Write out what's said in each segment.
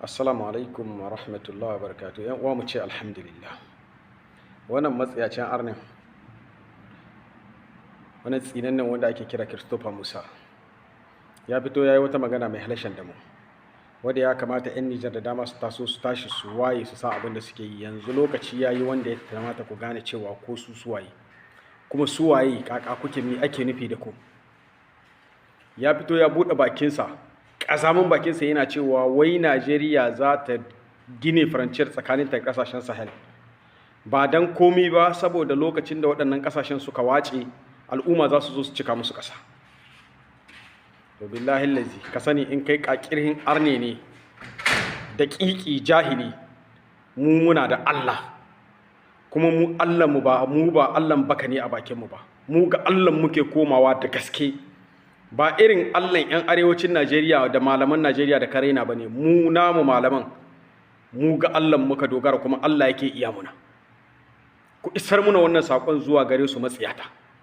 Assalamu alaikum wa rahmatullahi wa barakatuh. ‘Yan uwa, mu ce alhamdulillah. Wannan matsiyacin arnin, wannan tsinannen wanda ake kira Christopher Musa, ya fito ya yi wata magana mai halashen damu, wadda ya kamata 'yan Nijar da dama su taso, su tashi, su waye, su sa abin da suke yi. Yanzu lokaci ya yi wanda ya kamata ku gane cewa ko su suwaye, kuma suwaye, kaka kuke, mi ake nufi da ku. Ya fito ya buɗe bakinsa, ƙazamin bakinsa, yana cewa wai Najeriya za ta gine frontière tsakanin ta ƙasashen Sahel. Ba don komi ba, saboda lokacin da waɗannan ƙasashen suka wace, al'umma za su zo su cika musu ƙasa. To, billahi lazi, ka sani in kai ƙaƙirhin arne ne da ƙiƙi jahili, mu muna da Allah, kuma mu Allah mu ba mu ba Allah baka ne a bakin mu ba. Mu ga Allah muke komawa da gaske, ba irin Allah 'yan arewacin Najeriya da malaman Najeriya da karena ba ne. Mu namu malaman, mu ga Allah muka dogara, kuma Allah yake iya muna. Ku isar muna wannan sakon zuwa gare su, matsiyata.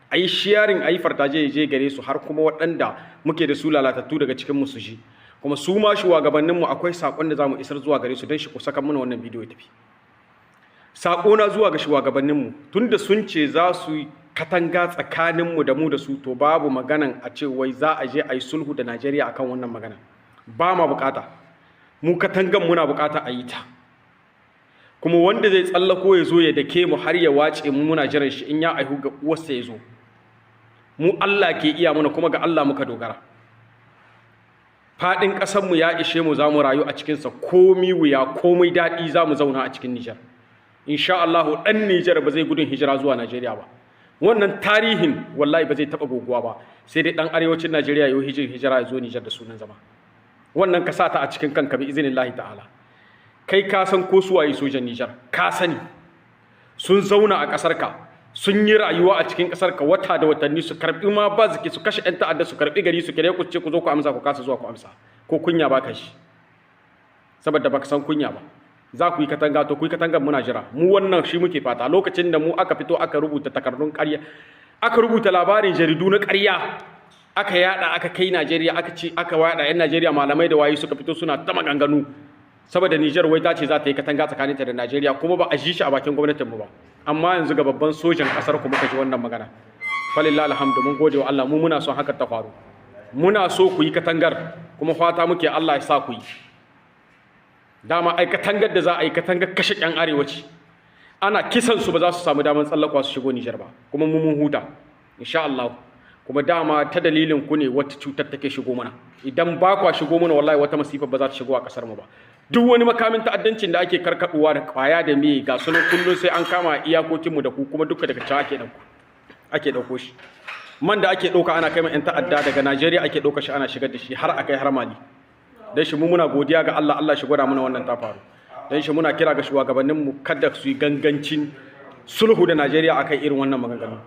A yi sharing, a yi partager, je gare su, har kuma waɗanda muke da su lalatattu daga cikin mu su ji. Kuma su ma shugabanninmu, akwai sakon da za mu isar zuwa gare su don shi. Ku saka muna wannan bidiyo ya tafi. Sakona zuwa ga shugabanninmu: tunda sun ce za su katanga tsakaninmu da mu da su, to babu maganan a ce wai za a je a yi sulhu da Najeriya akan wannan magana. Ba ma bukata. Mu katangan muna bukata a yi ta, kuma wanda zai tsallako ya zo ya dake mu har ya wace mu, muna jiran shi. In ya aihu ga uwarsa ya zo. Mu Allah ke iya mana, kuma ga Allah muka dogara. Faɗin ƙasarmu ya ishe mu, za mu rayu a cikinsa. Komi wuya, komai daɗi, za mu zauna a cikin Nijar insha Allah. Ɗan Nijar ba zai gudun hijira zuwa Najeriya ba. Wannan tarihin wallahi ba zai taɓa goguwa ba, sai dai ɗan arewacin Najeriya ya yi hijira ya zo Nijar da sunan zama. Wannan ka sa ta a cikin kanka, bi iznillahi ta'ala. Kai ka san ko suwaye sojan Nijar, ka sani sun zauna a ƙasar ka, sun yi rayuwa a cikin ƙasar ka wata da watanni, su karbi ma ba su kashe 'yan ta'adda, su karbi gari, su kire ku, ce ku zo ku amsa, ku kasa zuwa ku amsa. Ko kunya ba ka shi, saboda baka san kunya ba. Za ku yi katanga, to ku yi katangar, muna jira. Mu wannan shi muke fata. Lokacin da mu aka fito aka rubuta takardun ƙarya, aka rubuta labarin jaridu na ƙarya, aka yada, aka kai Najeriya, aka ce aka wada yan Najeriya, malamai da wayi suka fito suna ta maganganu saboda Niger wai ta ce za ta yi katanga tsakaninta da Najeriya, kuma ba a ji shi a bakin gwamnatin mu ba. Amma yanzu ga babban sojan kasar ku muka ji wannan magana. Falillahi alhamdu, mun gode wa Allah. Mu muna son haka ta faru, muna so ku yi katangar, kuma fata muke Allah ya sa ku yi. Dama ai katangar da za a yi, katangar kashe ƴan arewaci, ana kisan su, ba za su samu damar tsallakwa su shigo Nijar ba, kuma mu mun huta insha Allah. Kuma dama ta dalilin ku ne wata cutar take shigo mana. Idan ba kwa shigo mana, wallahi wata masifa ba za ta shigo a kasar mu ba. Duk wani makamin ta'addancin da ake karkaduwa da kwaya da me, ga sunan kullun sai an kama iyakokin mu da ku, kuma duka daga can ake dauko, ake dauko shi. Man da ake dauka ana kai ma yan ta'adda, daga Najeriya ake dauka shi ana shigar da shi har akai har Mali. Dan shi mu muna godiya ga Allah, Allah shi gwada mana wannan ta faru. Dan shi muna kira ga shugabannin mu, kada su yi gangancin sulhu da Najeriya akan irin wannan maganganu,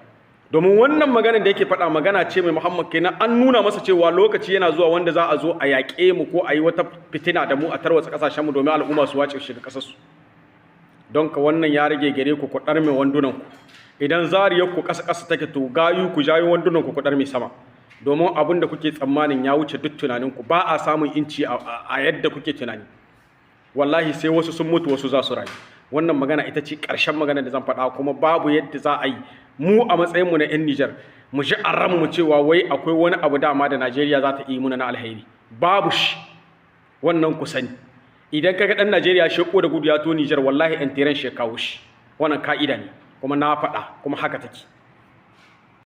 domin wannan maganar da yake faɗa magana ce mai Muhammad kenan an nuna masa cewa lokaci yana zuwa wanda za a zo a yaƙe mu ko a yi wata fitina da mu, a tarwatsa ƙasashen mu, domin al'umma su wace shiga ƙasar su. Don ka wannan ya rage gare ku, ku ɗarme wandunan ku. Idan zariyar ku ƙasa ƙasa take, to gayu ku jayo wandunan ku, ku ɗarme sama, domin abin da kuke tsammanin ya wuce duk tunanin ku. Ba a samun inci a yadda kuke tunani. Wallahi sai wasu sun mutu, wasu za su rayu. Wannan magana ita ce ƙarshen magana da zan faɗa. Kuma babu yadda za a yi mu a matsayinmu na 'yan Nijar mu ji a ranmu cewa wai akwai wani abu dama da Najeriya za ta yi muna na alheri. Babu shi. Wannan ku sani, idan kaga ɗan Najeriya sheko da gudu ya to Nijar, wallahi intérêt shi kawo shi. Wannan ka'ida ne, kuma na faɗa, kuma haka take.